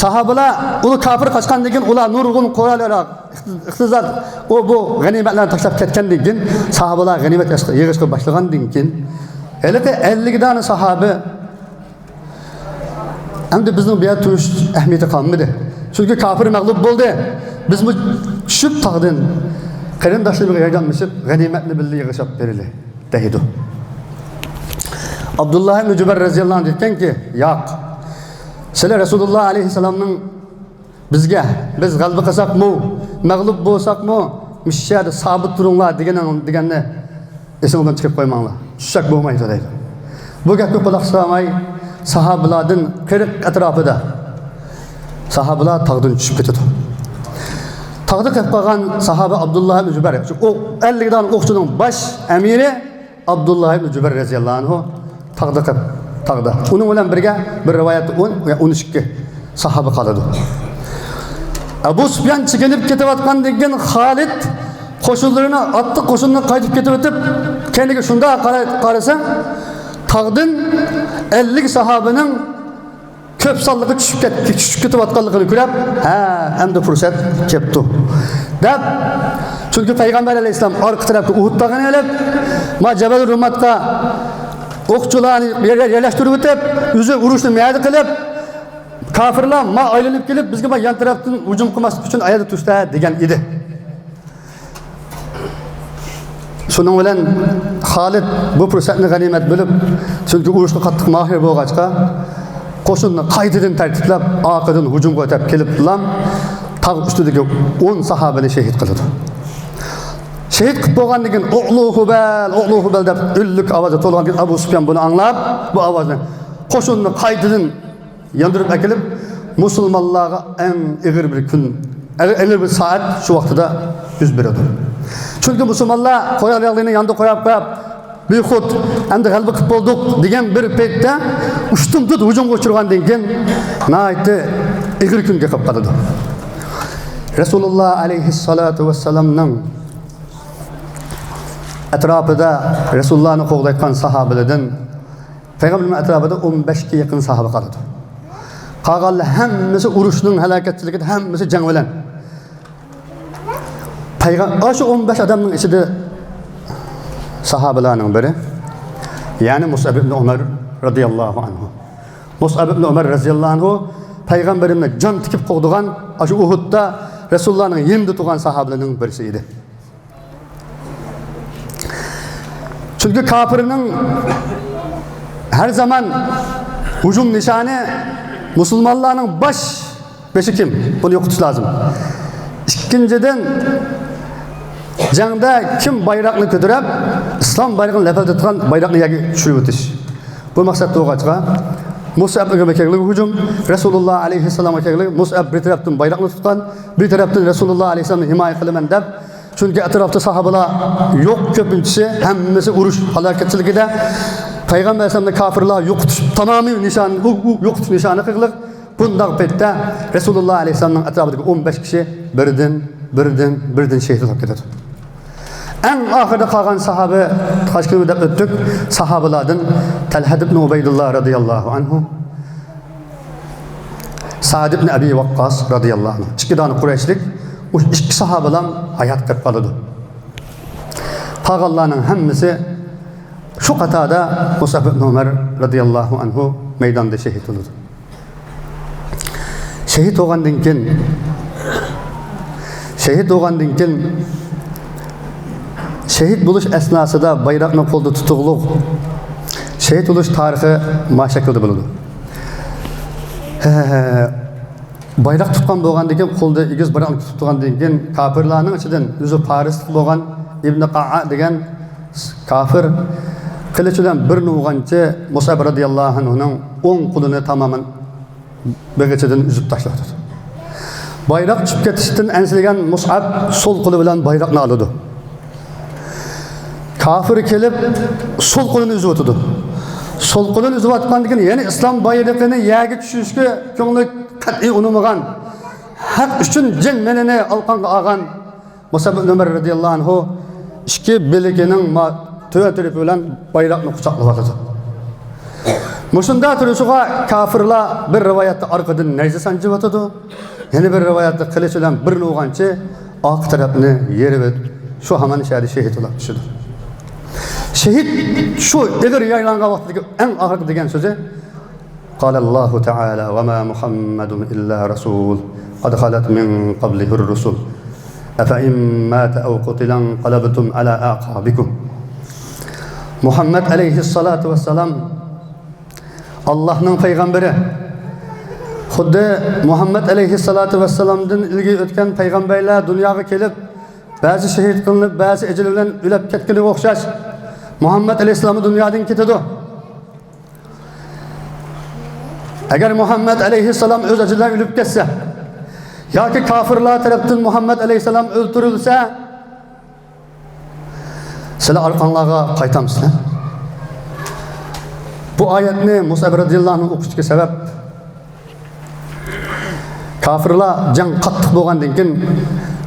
ساھابىلار ئۇلار كاپىر قاچقاندىن كېيىن، ئۇلار نۇرغۇن قورال-ياراغ، ئىقتىساد، ئۇ بۇ غەنىيمەتلەرنى تاشلاپ كەتكەندىن كېيىن، ساھابىلار غەنىيمەت يىغىشقا باشلىغاندىن كېيىن، ھېلىقى ئەللىك دانە ساھابە ئەمدى بىزنىڭ بۇ يەردە تۇرۇش ئەھمىيىتى قالمىدى. چۈنكى كاپىر مەغلۇپ بولدى. بىزمۇ چۈشۈپ تاغدىن قېرىنداشلىرىمىزغا ياردەملىشىپ، غەنىيمەتنى بىللە يىغىشاپ بېرىلى، دەيدۇ. ئابدۇللا ئىبن جۇبەر رەزىياللاھۇ ئەنھۇ دېيىدىكەنكى، ياق. سىلەر رەسۇلۇللا ئەلەيھىسسالامنىڭ بىزگە، بىز غەلىبە قىلساقمۇ، مەغلۇپ بولساقمۇ، مۇشۇ يەردە سابىت تۇرۇڭلار دېگىنىڭ، دېگەننى ئېسىڭىزدىن چىقىرىپ قويماڭلار. چۈشسەك بولمايدۇ، دەيدۇ. بۇ گەپكە قۇلاق سالماي، ساھابىلاردىن قىرىق ئەتراپىدا ساھابىلار تاغدىن چۈشۈپ كېتىدۇ. تاغدا قېلىپ قالغان ساھابە ئابدۇللا ئىبن جۇبەر، ئۇ ئەللىك دانە ئوقچىنىڭ باش ئەمىرى، ئابدۇللا ئىبن جۇبەر رەزىياللاھۇ ئەنھۇ تاغدا قېپ-، تاغدا. ئۇنىڭ بىلەن بىرگە بىر رىۋايەتتە ئون يا ئون ئىككى ساھابە قالىدۇ. ئەبۇ سۇپيان چېكىنىپ كېتىۋاتقاندىن كېيىن خالىد قوشۇنلىرىنى، ئاتلىق قوشۇنىنى قايتىپ كېتىۋېتىپ، كەينىگە شۇنداق قارا-، قارىسا، تاغدىن ئەللىك ساھابىنىڭ كۆپ سانلىقى چۈشۈپ كەت-، چۈشۈپ كېتىۋاتقانلىقىنى كۆرۈپ، ھە، ئەمدى پۇرسەت كەپتۇ، دەپ، چۈنكى پەيغەمبەر ئەلەيھىسسالام ئارقا تەرەپكە ئۇھۇد تاغىنى ئېلىپ، ما جەبەل رۇماتقا ئوقچىلارنى يەر-، يەرلەشتۈرۈۋېتىپ، ئۆزى ئۇرۇشنى مەيەردە قىلىپ، كاپىرلار ما ئايلىنىپ كېلىپ، بىزگە ما يان تەرەپتىن ھۇجۇم قىلماسلىق ئۈچۈن ئايەردە تۇرسا دېگەن ئىدى. شۇنىڭ بىلەن خالىد بۇ پۇرسەتنى غەنىيمەت بىلىپ، چۈنكى ئۇرۇشقا قاتتىق ماھىر بولغاچقا، قوشۇننى قايتىدىن تەرتىپلەپ، ئارقىدىن ھۇجۇمغا ئۆتۈپ كېلىپلا، تاغ ئۈستىدىكى ئون ساھابىنى شېھىت قىلىدۇ. شېھىت قىلىپ بولغاندىن كېيىن، «ئوغلۇ ھۇبەل، ئوغلۇ ھۇبەل» دەپ ئۈنلۈك ئاۋازدا توۋلىغاندىن كېيىن، ئەبۇ سۇپيان بۇنى ئاڭلاپ، بۇ ئاۋازنى، قوشۇننى قايتىدىن ياندۇرۇپ ئەكېلىپ، مۇسۇلمانلارغا ئەڭ ئېغىر بىر كۈن، ئېغىر بىر سائەت شۇ ۋاقتىدا يۈز بېرىدۇ. چۈنكى مۇسۇلمانلار قورال-ياراغلىرىنى ياندا قويۇپ قويۇپ، بىخۇد، ئەمدى غەلىبە قىلىپ بولدۇق دېگەن بىر پەيتتە ئۇشتۇمتۇت ھۇجۇمغا ئۇچرىغاندىن كېيىن، ناھايىتى ئېغىر كۈنگە قېلىپ قالىدۇ. رەسۇلۇللا ئەلەيھىسسالاتۇ ۋەسسالامنىڭ ئەتراپىدا رەسۇلۇللانى قوغدايدىغان ساھابىلەردىن پەيغەمبىرىمىز ئەتراپىدا ئون بەشكە يېقىن ساھابە قالىدۇ. قالغانلار ھەممىسى ئۇرۇشنىڭ ھالاكەتچىلىكىدە، ھەممىسى جەڭ بىلەن. پەيغەم-، ئاشۇ ئون بەش ئادەمنىڭ ئىچىدە ساھابىلارنىڭ بىرى، يەنى مۇسئەب ئىبن ئۇمەر رەزىياللاھۇ ئەنھۇ. مۇسئەب ئىبن ئۇمەر رەزىياللاھۇ ئەنھۇ پەيغەمبىرىمنى جان تىكىپ قوغدىغان، ئاشۇ ئۇھۇدتا رەسۇلۇللانىڭ يېنىدا تۇرغان ساھابىلەرنىڭ بىرسى ئىدى. چۈنكى كاپىرنىڭ ھەر زامان ھۇجۇم نىشانى مۇسۇلمانلارنىڭ باش بېشى كىم؟ بۇنى يوقىتىش لازىم. ئىككىنچىدىن، جەڭدە كىم بايراقنى كۆتۈرۈپ، ئىسلام بايرىقىنى لەپىلدەتكەن بايراقنى يەرگە چۈشۈرۈۋېتىش. بۇ مەقسەت بولغاچقا، مۇسئەب ئىبن ئۇمەرگە ھۇجۇم، رەسۇلۇللا ئەلەيھىسسالامغا كەلگەن. مۇسئەب بىر تەرەپتىن بايراقنى تۇتقان، بىر تەرەپتىن رەسۇلۇللا ئەلەيھىسسالامنى ھىمايە قىلىمەن دەپ. چۈنكى ئەتراپتا ساھابىلار يوق، كۆپىنچىسى، ھەممىسى ئۇرۇش ھالاكەتچىلىكىدە. پەيغەمبەر ئەلەيھىسسالامنى كاپىرلار يوقىتىش، تامامىي نىشان، ئۇ، ئۇ يوقىتىش نىشانى قىلغان. بۇنداق پەيتتە رەسۇلۇللا ئەلەيھىسسالامنىڭ ئەتراپىدىكى ئون بەش كىشى بىردىن، بىردىن، بىردىن شېھىت بولۇپ كېتىدۇ. ئەڭ ئاخىرىدا قالغان ساھابە، قاچ كۈنى دەپ ئۆتتۇق، ساھابىلاردىن تەلھەت ئىبن ئۇبەيدۇللا رەزىياللاھۇ ئەنھۇ، سەئد ئىبن ئەبى ۋەققاس رەزىياللاھۇ ئەنھۇ، ئىككى دانە قۇرەيشلىك، ئۇ ئىككى ساھابىلام ھايات قېلىپ قالىدۇ. قالغانلارنىڭ ھەممىسى شۇ قاتاردا مۇسئەب ئىبن ئۇمەر رەزىياللاھۇ ئەنھۇ مەيداندا شېھىت بولىدۇ. شېھىت بولغاندىن كېيىن، شېھىت بولغاندىن كېيىن، شېھىت بولۇش ئەسناسىدا بايراقنى قولدا تۇتۇقلۇق شېھىت بولۇش تارىخى ما شەكىلدە بولىدۇ. بايراق تۇتقان بولغاندىن كېيىن، قولدا ئېگىز بايراقنى تۇتۇپ تۇرغاندىن كېيىن، كاپىرلارنىڭ ئىچىدىن ئۆزى پارسلىق بولغان ئىبن قەئە دېگەن كاپىر قىلىچى بىلەن بىرنى ئۇرغانچە مۇسئەب رەزىياللاھۇ ئەنھۇنىڭ ئوڭ قولىنى تامامەن بېغىچىدىن ئۈزۈپ تاشلاپتۇ. بايراق چۈشۈپ كېتىشتىن ئەنسىرىگەن مۇسئەب سول قولى بىلەن بايراقنى ئالىدۇ. كاپىر كېلىپ سول قولىنى ئۈزۈۋېتىدۇ. سول قولىنى ئۈزۈۋاتقاندىن كېيىن يەنە ئىسلام بايرىقىنى يەرگە چۈشۈرۈشكە كۆڭلى قەتئىي ئۇنىمىغان، ھەق ئۈچۈن جېنىنى ئالقانغا ئالغان مۇسئەب ئىبن ئۇمەر رەزىياللاھۇ ئەنھۇ ئىككى بىلىكىنىڭ ما-، تۆۋەن تەرىپى بىلەن بايراقنى قۇچاقلىۋاتىدۇ. مۇشۇنداق تۇرۇشىغا كاپىرلار بىر رىۋايەتتە ئارقىدىن نەيزە سانجىۋاتىدۇ، يەنە بىر رىۋايەتتە قىلىچ بىلەن بىرنى ئۇرغانچە ئارقا تەرەپنى يېرىۋېتىپ، شۇ ھامان شەھەردە شېھىت بولۇپ چۈشىدۇ. شېھىت شۇ ئېغىر يارىلانغان ۋاقتىدىكى ئەڭ ئاخىرقى دېگەن سۆزى، قال الله تعالى: وما محمد إلا رسول قد خلت من قبله الرسل أفإن مات أو قتل انقلبتم على أعقابكم. مۇھەممەد ئەلەيھىسسالاتۇ ۋەسسالام ئاللاھنىڭ پەيغەمبىرى. خۇددى مۇھەممەد ئەلەيھىسسالاتۇ ۋەسسالامدىن ئىلگىرى ئۆتكەن پەيغەمبەرلەر دۇنياغا كېلىپ، بەزى شېھىت قىلىنىپ، بەزى ئەجىلى بىلەن ئۆلۈپ كەتكىنىگە ئوخشاش، مۇھەممەد ئەلەيھىسسالام دۇنيادىن كېتىدۇ. ئەگەر مۇھەممەد ئەلەيھىسسالام ئۆز ئەجىلىدىن ئۆلۈپ كەتسە ياكى كاپىرلار تەرەپتىن مۇھەممەد ئەلەيھىسسالام ئۆلتۈرۈلسە، سىلەر ئارقاڭلارغا قايتامسىلەر؟ بۇ ئايەتنى مۇسئەب رەزىياللاھۇ ئەنھۇ ئوقۇشتىكى سەۋەب، كاپىرلار جەڭ قاتتىق بولغاندىن كېيىن،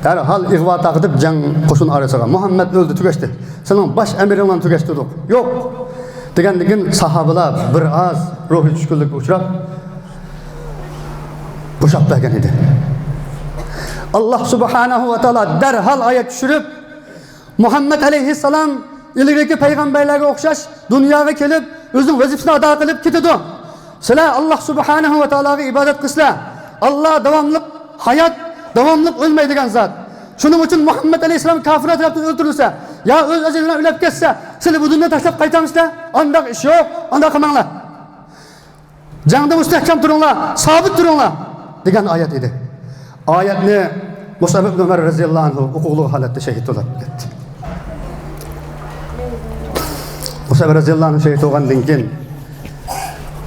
دەرھال ئىغۋا تارقىتىپ، جەڭ قوشۇن ئارىسىغا، مۇھەممەد ئۆلدى، تۈگەشتى، سېنىڭ باش ئەمىرىڭلارنى تۈگەشتۈردۇق، يوق دېگەندىن كېيىن، ساھابىلار بىر ئاز روھىي چۈشكۈنلۈككە ئۇچراپ، بوشاپ بەرگەن ئىدى. ئاللاھ سۇبھانەھۇ ۋە تائالا دەرھال ئايەت چۈشۈرۈپ، مۇھەممەد ئەلەيھىسسالام ئىلگىرىكى پەيغەمبەرلەرگە ئوخشاش دۇنياغا كېلىپ، ئۆزىنىڭ ۋەزىپىسىنى ئادا قىلىپ كېتىدۇ. سىلەر ئاللاھ سۇبھانەھۇ ۋە تائالاغا ئىبادەت قىلسىلەر، ئاللاھ داۋاملىق ھايات، داۋاملىق ئۆلمەيدىغان زات. شۇنىڭ ئۈچۈن مۇھەممەد ئەلەيھىسسالام كاپىرلار تەرەپتىن ئۆلتۈرۈلسە، يا ئۆز ئەجىلى بىلەن ئۆلۈپ كەتسە، سىلەر بۇ دۇنيانى تاشلاپ قايتامسىلەر؟ ئانداق ئىش يوق، ئانداق قىلماڭلار. جەڭدە مۇستەھكەم تۇرۇڭلار، سابىت تۇرۇڭلار، دېگەن ئايەت ئىدى. ئايەتنى مۇسئەب ئىبن ئۆمەر رەزىياللاھۇ ئەنھۇ ھوقۇقلۇق ھالەتتە شېھىت بولۇپ كەتتى. مۇسئەب رەزىياللاھۇ ئەنھۇ شېھىت بولغاندىن كېيىن،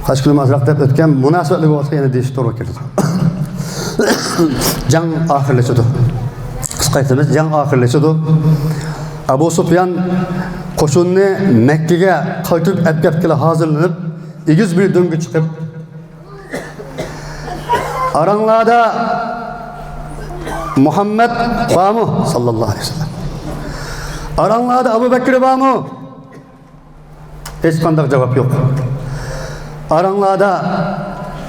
قاچ كۈنۈم ئازراق دەپ ئۆتكەن، مۇناسىۋەتلىك ۋاقىتتا يەنە دېيىش توغرا كېلىدۇ. جەڭ ئاخىرلىشىدۇ. قىسقا ئېيتىمىز، جەڭ ئاخىرلىشىدۇ. ئەبۇ سۇپيان قوشۇننى مەككىگە قايتۇرۇپ ئەپ كەتكىلى ھازىرلىنىپ، ئېگىز بىر دۆڭگە چىقىپ، ئاراڭلاردا مۇھەممەد بارمۇ؟ ساللاللاھۇ ئەلەيھى ۋەسەللەم. ئاراڭلاردا ئەبۇ بەكرى بارمۇ؟ ھېچقانداق جاۋاب يوق. ئاراڭلاردا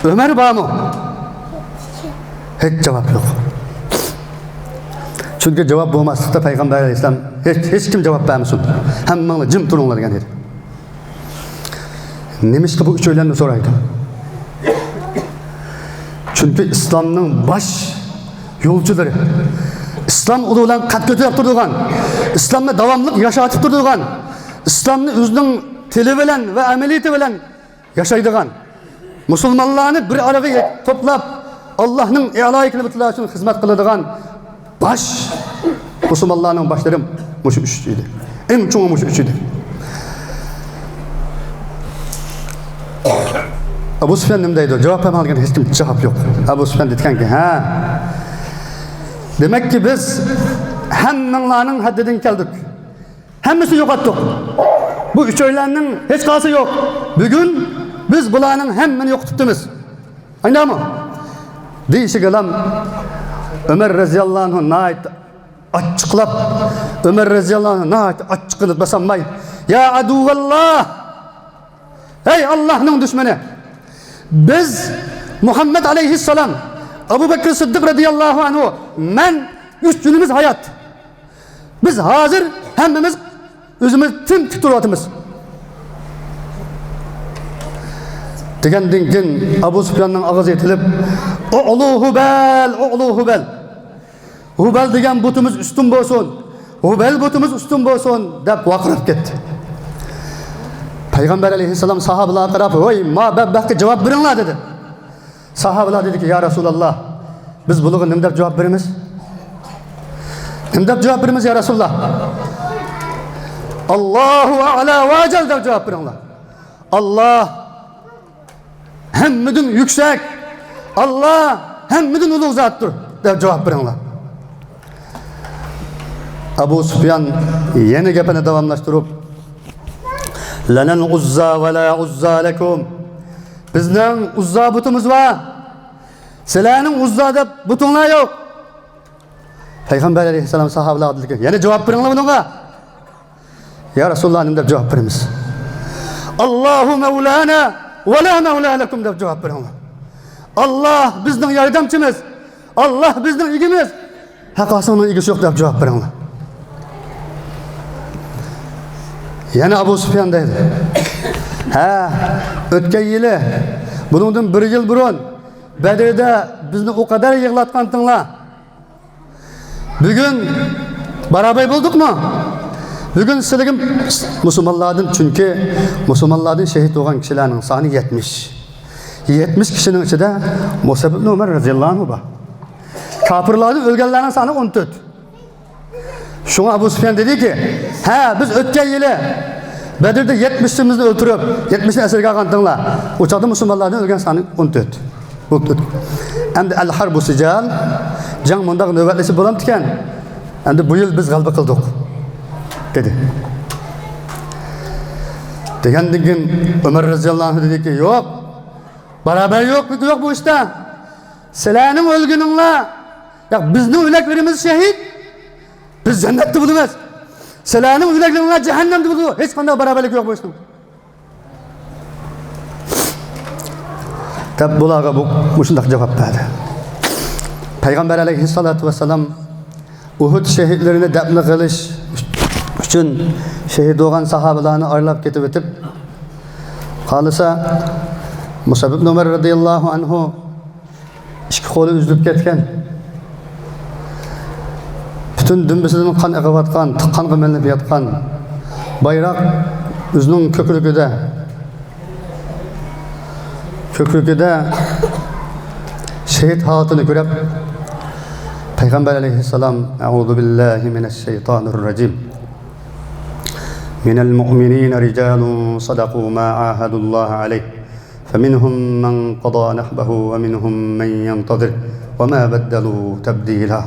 ئۆمەر بارمۇ؟ ھېچ جاۋاب يوق. چۈنكى جاۋاب بولماسلىقتا پەيغەمبەر ئەلەيھىسسالام، ھېچ، ھېچكىم جاۋاب بەرمىسۇن، ھەممىڭلار جىم تۇرۇڭلار دېگەن ئىدى. نېمىشقا بۇ ئۈچەيلەندىن سورايدۇ؟ چۈنكى ئىسلامنىڭ باش يولچىلىرى، ئىسلام ئۇلى بىلەن قەد كۆتۈرۈپ تۇرىدىغان، ئىسلامنى داۋاملىق ياشاتىپ تۇرىدىغان، ئىسلامنى ئۆزىنىڭ تىلى بىلەن ۋە ئەمەلىيىتى بىلەن ياشايدىغان، مۇسۇلمانلارنى بىر ئارىغا يە-، توپلاپ، ئاللاھنىڭ ئەلايى كەلىمىتۇللاھى ئۈچۈن خىزمەت قىلىدىغان باش، مۇسۇلمانلارنىڭ باشلىرى مۇشۇ ئۈچ ئىدى. ئەڭ چوڭى مۇشۇ ئۈچ ئىدى. ئەبۇ سۇفيان نېمە دەيدۇ؟ جاۋاب بەرمەيدىغان ھېچكىم، جاۋاب يوق. ئەبۇ سۇفيان دېدىكەنكى، ھە، دېمەككى، بىز ھەممىڭلارنىڭ ھەددىدىن كەلدۇق. ھەممىسىنى يوقاتتۇق. بۇ ئۈچەيلەننىڭ ھېچقايسى يوق. بۈگۈن بىز بۇلارنىڭ ھەممىنى يوقىتىپتىمىز. ئاڭلايمۇ؟ دېيىشىگىلام ئۆمەر رەزىياللاھۇ ئەنھۇ ناھايىتى ئاچچىقلاپ، ئۆمەر رەزىياللاھۇ ئەنھۇ ناھايىتى ئاچچىقلىنىپ باسالماي، يا ئەدۇۋەللاھ! ھەي، ئاللاھنىڭ دۈشمىنى! بىز مۇھەممەد ئەلەيھىسسالام، ئەبۇ بەكرى سىددىق رەزىياللاھۇ ئەنھۇ، مەن ئۈچىمىز ھايات. بىز ھازىر ھەممىمىز ئۆزىمىز تىم تىك تۇرۇۋاتىمىز. دېگەندىن كېيىن ئەبۇ سۇپياننىڭ ئاغزى يېتىلىپ، ئوغلۇ ھۇبەل، ئوغلۇ ھۇبەل! ھۇبەل دېگەن بۇتىمىز ئۈستۈن بولسۇن! ھۇبەل بۇتىمىز ئۈستۈن بولسۇن! دەپ ۋارقىراپ كەتتى. پەيغەمبەر ئەلەيھىسسالام ساھابىلارغا قاراپ، ھوي، ما بەتبەختكە جاۋاب بېرىڭلار! دېدى. ساھابىلار دېدىكى، يا رەسۇلاللا، بىز بۇلارغا نېمە دەپ جاۋاب بېرىمىز؟ نېمە دەپ جاۋاب بېرىمىز، يا رەسۇلاللا؟ ئاللاھۇ ئەئلا ۋە ئەجەل دەپ جاۋاب بېرىڭلار. ئاللا ھەممىدىن يۈكسەك، ئاللا ھەممىدىن ئۇلۇغ زاتتۇر دەپ جاۋاب بېرىڭلار. ئەبۇ سۇپيان يەنە گېپىنى داۋاملاشتۇرۇپ، لەنەل ئۇززا ۋە لا ئۇززا لەكۇم. بىزنىڭ ئۇززا بۇتىمىز بار. سىلەرنىڭ ئۇززا دەپ بۇتۇڭلار يوق. پەيغەمبەر ئەلەيھىسسالام ساھابىلارغا دېدىكى، يەنە جاۋاب بېرىڭلار بۇنىڭغا. يا رەسۇلاللا، نېمە دەپ جاۋاب بېرىمىز؟ ئاللاھۇ مەۋلانا ۋە لا مەۋلا لەكۇم دەپ جاۋاب بېرىڭلار. ئاللا بىزنىڭ ياردەمچىمىز. ئاللا بىزنىڭ ئىگىمىز. ھەققاسىڭنىڭ ئىگىسى يوق دەپ جاۋاب بېرىڭلار. يەنە ئەبۇ سۇپيان دەيدۇ، ھە، ئۆتكەن يىلى، بۇنىڭدىن بىر يىل بۇرۇن بەدرىدە بىزنى ئۇ قەدەر يىغلاتقانتىڭلار. بۈگۈن بارابەر بولدۇقمۇ؟ بۈگۈن سىلىگە مۇسۇلمانلاردىن، چۈنكى مۇسۇلمانلاردىن شېھىت بولغان كىشىلەرنىڭ سانى يەتمىش. يەتمىش كىشىنىڭ ئىچىدە مۇسئەب ئىبن ئۇمەر رەزىياللاھۇ ئەنھۇ بار. كاپىرلاردىن ئۆلگەنلەرنىڭ سانى ئون تۆت. شۇڭا ئەبۇ سۇپيان دېدىكى، ھە، بىز ئۆتكەن يىلى بەدرىدە يەتمىشىمىزنى ئۆلتۈرۈپ، يەتمىشنى ئەسىرگە ئالغانتىڭلار. ئۇ چاغدا مۇسۇلمانلاردىن ئۆلگەن سانى ئون تۆت. ئەمدى ئەل ھەربۇ سىجال، جەڭ مۇنداق نۆۋەتلىشىپ بولامدىكەن؟ ئەمدى بۇ يىل بىز غەلىبە قىلدۇق، دېدى. دېگەندىن كېيىن ئۆمەر رەزىياللاھۇ ئەنھۇ دېدىكى، يوق، بارابەر يوق، يوق بۇ ئىشتا. سىلەرنىڭ ئۆلگىنىڭلار، ياق، بىزنىڭ ئۆلەكلىرىمىز شېھىت، بىز جەننەتتە بولىمىز. سىلەرنىڭ ئۆلەكلىرىڭلار جەھەننەمدە بولىدۇ. ھېچقانداق باراۋەرلىك يوق بۇ ئىشنىڭ، دەپ بۇلارغا بۇ، مۇشۇنداق جاۋاب بەردى. پەيغەمبەر ئەلەيھىسسالاتۇ ۋەسسالام ئۇھۇد شېھىتلىرىنى دەپنە قىلىش ئۈچۈن شېھىت بولغان ساھابىلارنى ئارىلاپ كېتىۋېتىپ، خالىسا مۇسئەب ئىبن ئۇمەر رەزىياللاھۇ ئەنھۇ ئىككى قولى ئۈزۈلۈپ كەتكەن، پۈتۈن دۈمبىسىدىن قان ئېقىۋاتقان، قانغا مىلىنىپ ياتقان، بايراق ئۆزىنىڭ كۆكرىكىدە، كۆكرىكىدە شېھىت ھالىتىنى كۆرۈپ، پەيغەمبەر ئەلەيھىسسالام، أعوذ بالله من الشيطان الرجيم. من المؤمنين رجال صدقوا ما عاهدوا الله عليه فمنهم من قضى نحبه ومنهم من ينتظر وما بدلوا تبديلا.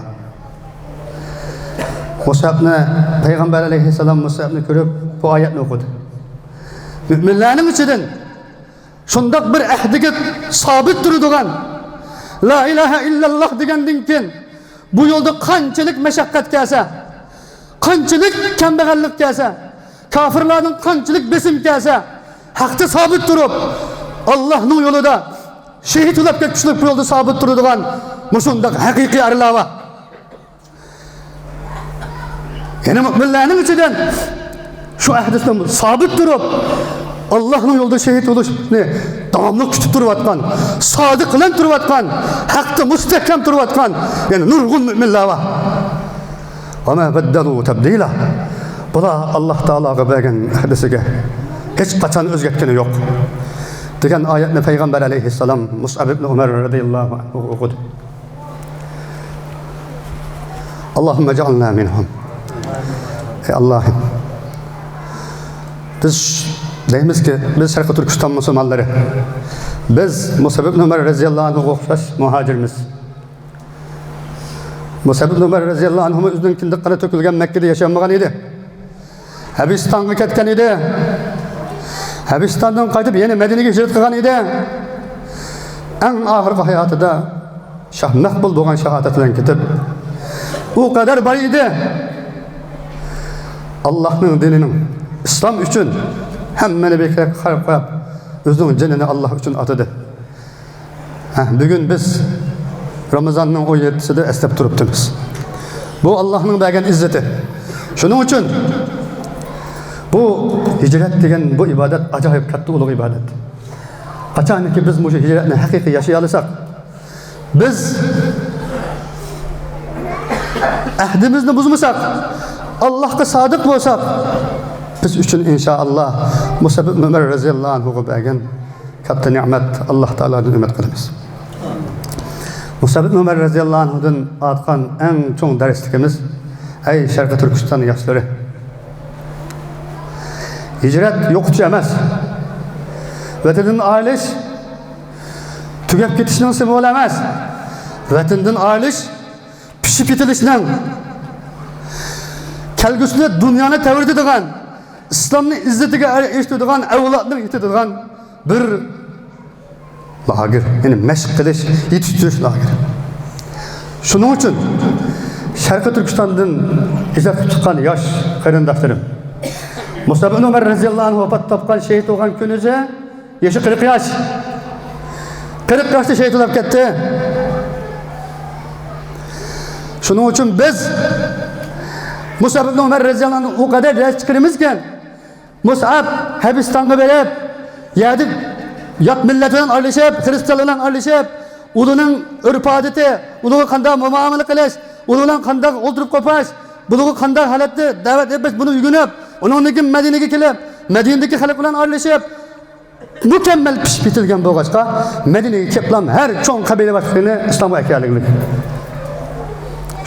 مۇسئەبنى، پەيغەمبەر ئەلەيھىسسالام مۇسئەبنى كۆرۈپ، بۇ ئايەتنى ئوقۇدى. مۆمىنلەرنىڭ ئىچىدىن شۇنداق بىر ئەھدىگە سابىت تۇرىدىغان، لا ئىلاھە ئىللاللاھ دېگەندىن كېيىن، بۇ يولدا قانچىلىك مەشەققەت كەلسە، قانچىلىك كەمبەغەللىك كەلسە، كاپىرلاردىن قانچىلىك بېسىم كەلسە، ھەقتە سابىت تۇرۇپ، ئاللاھنىڭ يولىدا شېھىت بولۇپ كەتكۈچىلىك بۇ يولدا سابىت تۇرىدىغان مۇشۇنداق ھەقىقىي ئەرلەر بار. يەنى مۆمىنلەرنىڭ ئىچىدىن شۇ ئەھدىسىدە سابىت تۇرۇپ، ئاللاھنىڭ يولىدا شېھىت بولۇشنى داۋاملىق كۈتۈپ تۇرۇۋاتقان، سادىق بىلەن تۇرۇۋاتقان، ھەقتە مۇستەھكەم تۇرۇۋاتقان يەنە نۇرغۇن مۆمىنلەر بار. «وما بدلوا تبديلا.» بۇلار ئاللاھ تائالاغا بەرگەن ئەھدىسىگە ھېچقاچان ئۆزگەرتكىنى يوق، دېگەن ئايەتنى پەيغەمبەر ئەلەيھىسسالام مۇسئەب ئىبنى ئۇمەر رەزىياللاھۇ ئەنھۇغا ئوقۇدى. اللهم اجعلنا منهم. ئەي ئاللاھىم، بىز دەيمىزكى، بىز شەرقىي تۈركىستان مۇسۇلمانلىرى، بىز مۇسئەب ئىبنى ئۇمەر رەزىياللاھۇ ئەنھۇغا ئوخشاش مۇھاجىرمىز. مۇسئەب ئىبنى ئۇمەر رەزىياللاھۇ ئەنھۇمۇ ئۆزىنىڭ كىندىك قېنى تۆكۈلگەن مەككىدە ياشىيالمىغان ئىدى. ھەبىستانغا كەتكەن ئىدى. ھەبىستاندىن قايتىپ يەنە مەدىنىگە ھىجرەت قىلغان ئىدى. ئەڭ ئاخىرقى ھاياتىدا شاھ مەقبۇل بولغان شاھادەت بىلەن كېتىپ، ئۇ قەدەر بار ئىدى. ئاللاھنىڭ دىنىنىڭ، ئىسلام ئۈچۈن ھەممىنى بىر كەتكە قويۇپ، ئۆزىنىڭ جېنىنى ئاللاھ ئۈچۈن ئاتىدى. ھە، بۈگۈن بىز رامىزاننىڭ ئون يەتتىسىدە ئەسلەپ تۇرۇپتىمىز. بۇ ئاللاھنىڭ بەرگەن ئىززىتى. شۇنىڭ ئۈچۈن بۇ ھىجرەت دېگەن بۇ ئىبادەت ئاجايىپ كاتتا ئۇلۇغ ئىبادەت. قاچانكى بىز مۇشۇ ھىجرەتنى ھەقىقىي ياشىيالىساق، بىز ئەھدىمىزنى بۇزمىساق، ئاللاھقا سادىق بولساق، بىز ئۈچۈن ئىنشائاللا مۇسئەب ئىبنى ئۇمەر رەزىياللاھۇ ئەنھۇغا بەرگەن كاتتا نېمەت، ئاللاھ تائالادىن ئۈمىد قىلىمىز. مۇسئەب ئىبنى ئۇمەر رەزىياللاھۇ ئەنھۇدىن ئارتقان ئەڭ چوڭ دەرسلىكىمىز، ئەي شەرقىي تۈركىستان ياشلىرى، ھىجرەت يوقىتىش ئەمەس، ۋەتىنىدىن ئايرىلىش تۈگەپ كېتىشنىڭ سىمۋولى ئەمەس، ۋەتىنىدىن ئايرىلىش پىشىپ يېتىلىشنىڭ، كەلگۈسىدە دۇنيانى تەۋرىتىدىغان، ئىسلامنى ئىززىتىگە ئېرىشتۈرىدىغان ئەۋلادنىڭ يېتىدىغان بىر لاگېر، يەنى مەشىق قىلىش، يېتىشتۈرۈش لاگېرى. شۇنىڭ ئۈچۈن شەرقىي تۈركىستاندىن ھىجرەت قىلىپ چىققان ياش قېرىنداشلىرىم، مۇسئەب ئىبنى ئۇمەر رەزىياللاھۇ ئەنھۇ ۋاپات تاپقان، شېھىت بولغان كۈنىسى يېشى قىرىق ياش. قىرىق ياشتا شېھىت بولۇپ كەتتى. شۇنىڭ ئۈچۈن بىز مۇسئەب ئىبنى ئۇمەر رەزىياللاھۇ ئەنھۇدىن ئۇ قەدەر دەرس چىقىرىمىزكەن، مۇسئەب ھەبىستانغا بېرىپ، يەردە يات مىللەت بىلەن ئارىلىشىپ، خىرىستىيانلار بىلەن ئارىلىشىپ، ئۇلارنىڭ ئۆرپ-ئادىتى، ئۇلارغا قانداق مۇئامىلە قىلىش، ئۇلار بىلەن قانداق ئولتۇرۇپ قوپۇش، بۇلارغا قانداق ھالەتتە دەۋەت ئېلىپ بېرىش، بۇنى ئۆگىنىپ، ئۇنىڭدىن كېيىن مەدىنىگە كېلىپ، مەدىنىدىكى خەلق بىلەن ئارىلىشىپ، مۇكەممەل پىشىپ يېتىلگەن بولغاچقا، مەدىنىگە كېلىپلا ھەر چوڭ قەبىلە باشلىقىنى ئىسلامغا ئەكەلگىلىك.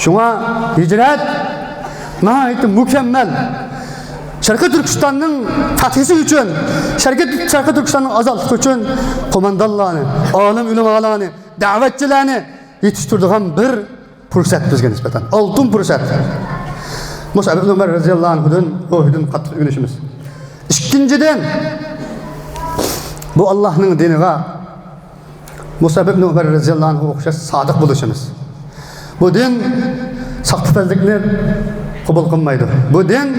شۇڭا ھىجرەت ناھايىتى مۇكەممەل. شەرقىي تۈركىستاننىڭ پەتھىسى ئۈچۈن، شەرقىي، شەرقىي تۈركىستاننىڭ ئازادلىقى ئۈچۈن قوماندانلارنى، ئالىم ئۆلىمالارنى، دەۋەتچىلەرنى يېتىشتۈرىدىغان بىر پۇرسەت بىزگە نىسبەتەن، ئالتۇن پۇرسەت. مۇسئەب ئىبن ئۇمەر رەزىياللاھۇ ئەنھۇدىن، روھىدىن قاتتىق ئۆگىنىشىمىز. ئىككىنچىدىن، بۇ ئاللاھنىڭ دىنىغا مۇسئەب ئىبن ئۇمەر رەزىياللاھۇ ئەنھۇغا ئوخشاش سادىق بولۇشىمىز. بۇ دىن ساختىپەزلىكنى قوبۇل قىلمايدۇ. بۇ دىن،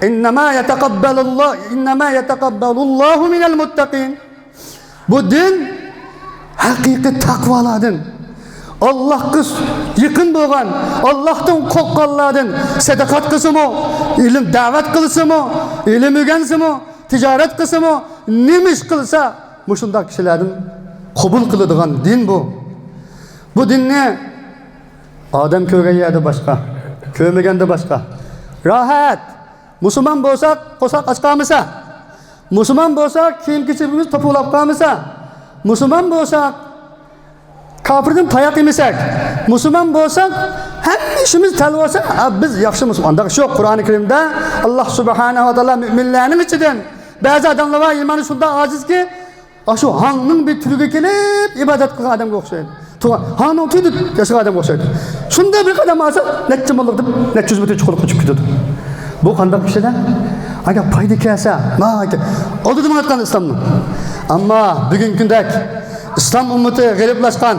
إنما يتقبل الله، إنما يتقبل الله من المتقين. بۇ دىن ھەقىقىي تەقۋالاردىن، ئاللاھقا يېقىن بولغان، ئاللاھتىن قورققانلاردىن سەدىقات قىلسىمۇ، ئىلىم دەۋەت قىلسىمۇ، ئىلىم ئۆگەنسىمۇ، تىجارەت قىلسىمۇ، نېمە ئىش قىلسا، مۇشۇنداق كىشىلەردىن قوبۇل قىلىدىغان دىن بۇ. بۇ دىننى ئادەم كۆرگەن يەردە باشقا، كۆرمىگەندە باشقا. راھەت. مۇسۇلمان بولساق، قورساق ئاچ قالمىسا، مۇسۇلمان بولساق، كىيىم-كېچىكىمىز توپۇلاپ قالمىسا، مۇسۇلمان بولساق، كاپىردىن تاياق يېمىسەك، مۇسۇلمان بولساق، ھەممە ئىشىمىز تەل بولسا، ھە، بىز ياخشى مۇسۇلمان. ئۇنداق ئىش يوق. قۇرئانى كەرىمدە ئاللاھ سۇبھانەھۇ ۋە تائالا مۆمىنلەرنىڭ ئىچىدىن بەزى ئادەملەر بار، ئىمانى شۇنداق ئاجىزكى، ئاشۇ ھاڭنىڭ بىر تۈۋىگە كېلىپ ئىبادەت قىلغان ئادەمگە ئوخشايدۇ. تۇغان ھاڭنىڭ تۈۋىدە ياشىغان ئادەمگە ئوخشايدۇ. شۇنداق بىر قەدەم ئالسا، نەچچە مىڭلىق دەپ، نەچچە يۈز مېتىر چوققىلىققا چۈشۈپ كېتىدۇ. بۇ قانداق كىشىلەر؟ ئەگەر پايدا كەلسە، ناھايىتى ئالدىدا ماڭىۋاتقان ئىسلامنىڭ. ئەمما بۈگۈنكى كۈندەك ئىسلام ئۈممىتى غېرىبلاشقان،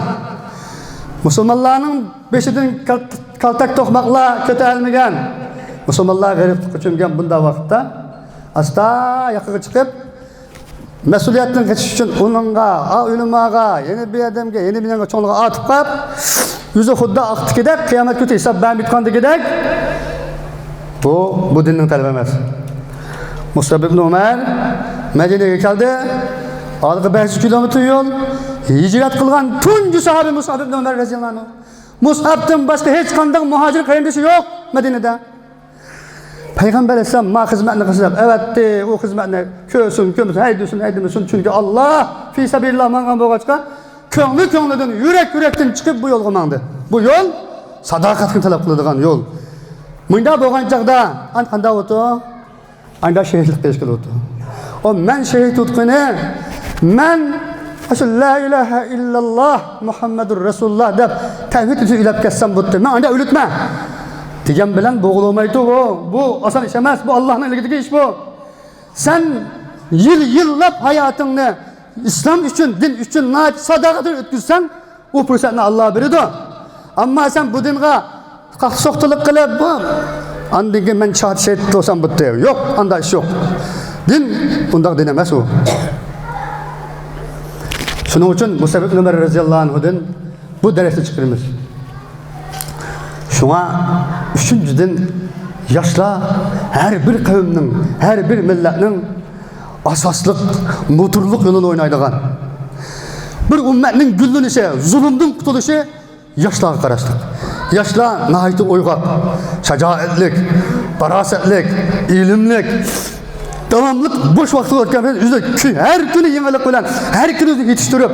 مۇسۇلمانلارنىڭ بېشىدىن كال-، كالتەك توقماقلار كۆتۈرەلمىگەن، مۇسۇلمانلار غېرىبلىققا چۆمگەن بۇنداق ۋاقىتتا، ئاستا ياقىغا چىقىپ، مەسئۇلىيەتتىن قېچىش ئۈچۈن ئۇنىڭغا، ئا، ئۆلىماغا، يەنە بىر ئادەمگە، يەنە بىر يەرگە چوڭلارغا ئارتىپ قاپ، يۈزى خۇددى ئاقتىكىدەك، قىيامەت كۈنى ھېساب بەرمەيدىغاندىكىدەك، بۇ، بۇ دىننىڭ تەلىپى ئەمەس. مۇسئەب ئىبن ئۇمەر مەدىنىگە كەلدى. ئارىلىقى بەش يۈز كىلومېتىر يول. ھىجرەت قىلغان تۇنجى ساھابە مۇسئەب ئىبن ئۇمەر رەزىياللاھۇ ئەنھۇ. مۇسئەبتىن باشقا ھېچقانداق مۇھاجىر قېرىندىشى يوق مەدىنىدە. پەيغەمبەر ئەلەيھىسسالام ما خىزمەتنى قىلسا دەپ ئەۋەتتى. ئۇ خىزمەتنى كۆرسۇن، كۆرمىسۇن، ھەيدىسۇن، ھەيدىمىسۇن. چۈنكى ئاللا فى سەبىلىللا ماڭغان بولغاچقا، كۆڭلى كۆڭلىدىن، يۈرەك يۈرەكتىن چىقىپ بۇ يولغا ماڭدى. بۇ يول ساداقەتنى تەلەپ قىلىدىغان يول. مۇنداق بولغان چاغدا ئان قانداق بولىدۇ؟ ئاندا شېھىتلىق قىلىش كېلىۋاتىدۇ. ئۇ مەن شېھىت تۇتقىنى، مەن ئاشۇ لا ئىلاھە ئىللاللا مۇھەممەدۇر رەسۇلۇللا دەپ تەۋھىد ئۈچۈن ئۆلۈپ كەتسەم بولدى. مەن ئاندا ئۆلۈتمە دېگەن بىلەن بولغىلىمايدۇ بۇ. بۇ ئاسان ئىش ئەمەس. بۇ ئاللانىڭ ئىلكىدىكى ئىش بۇ. سەن يىل يىللاپ ھاياتىڭنى ئىسلام ئۈچۈن، دىن ئۈچۈن ناھايىتى ساداقەت بىلەن ئۆتكۈزسەڭ، ئۇ پۇرسەتنى ئاللا بېرىدۇ. ئەمما سەن بۇ دىنغا قاقسوقتىلىق قىلىپ، بۇ، ئاندىن كېيىن مەن شاھىت شېھىت بولسام بولدى. يوق، ئانداق ئىش يوق. دىن ئۇنداق دىن ئەمەس ئۇ. شۇنىڭ ئۈچۈن مۇسئەب ئىبن ئۇمەر رەزىياللاھۇ ئەنھۇدىن بۇ دەرسنى چىقىرىمىز. شۇڭا ئۈچىنچىدىن، ياشلار ھەر بىر قەۋمنىڭ، ھەر بىر مىللەتنىڭ ئاساسلىق موتورلۇق يولىنى ئوينايدىغان، بىر ئۈممەتنىڭ گۈللىنىشى، زۇلۇمدىن قۇتۇلۇشى ياشلارغا قاراشلىق. ياشلار ناھايىتى ئويغاق، شاجائەتلىك، پاراسەتلىك، ئىلىملىك، داۋاملىق بوش ۋاقتىغا ئۆتكەن ئۆزى كۈ-، ھەر كۈنى يېڭىلىق بىلەن، ھەر كۈنى ئۆزىنى يېتىشتۈرۈپ،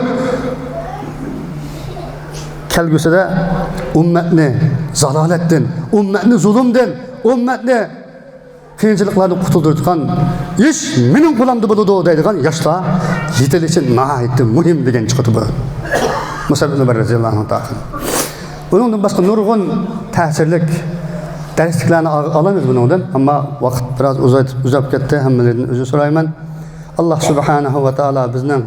كەلگۈسىدە ئۈممەتنى زالالەتتىن، ئۈممەتنى زۇلۇمدىن، ئۈممەتنى قىيىنچىلىقلاردىن قۇتۇلدۇرىدىغان ئىش مېنىڭ قولۇمدا بولىدۇ دەيدىغان ياشلار يېتىلىشى ناھايىتى مۇھىم دېگەن چىقىدۇ بۇ. مۇسئەب ئىبن ئۇمەر رەزىياللاھۇ ئەنھۇ تارىخىدىن. ئۇنىڭدىن باشقا نۇرغۇن تەسىرلىك دەرسلىكلەرنى ئال-، ئالىمىز بۇنىڭدىن. ئەمما ۋاقىت بىراز ئۇزايتىپ، ئۇزاپ كەتتى. ھەممىلەردىن ئۆزۈر سورايمەن. ئاللا سۇبھانەھۇ ۋە تائالا بىزنىڭ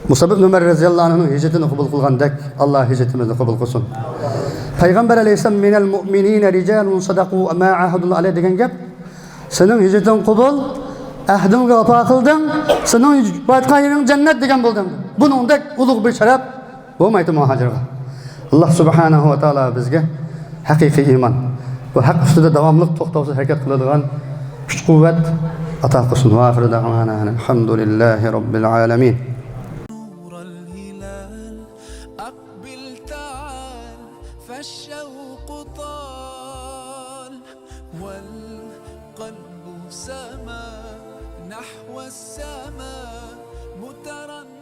مۇسئەب ئىبن ئۇمەر رەزىياللاھۇ ئەنھۇنىڭ ھىجرىتىنى قوبۇل قىلغاندەك، ئاللا ھىجرىتىمىزنى قوبۇل قىلسۇن. پەيغەمبەر ئەلەيھىسسالام، مىنەل مۇئمىنىنە رىجالۇن سەدەقۇ ما ئاھەدۇللا ئەلەيھ دېگەن گەپ. سېنىڭ ھىجرىتىڭ قوبۇل، ئەھدىڭگە ۋاپا قىلدىڭ، سېنىڭ بارىدىغان يېرىڭ جەننەت دېگەن بولدى. بۇنىڭدەك ئۇلۇغ بىر شەرەپ بولمايدۇ مۇھاجىرغا. ئاللا سۇبھانەھۇ ۋە تائالا بىزگە ھەقىقىي ئىمان ۋە ھەق ئۈستىدە داۋاملىق توختاۋسىز ھەرىكەت قىلىدىغان كۈچ-قۇۋۋەت ئاتا قىلسۇن. ۋە ئاخىرۇ دەئۋانا ئەنىل ھەمدۇلىللاھى رەببىل ئالەمىن. نور الهلال، أقبل تعال، فالشوق طال، والقلب سما نحو السماء مترنما.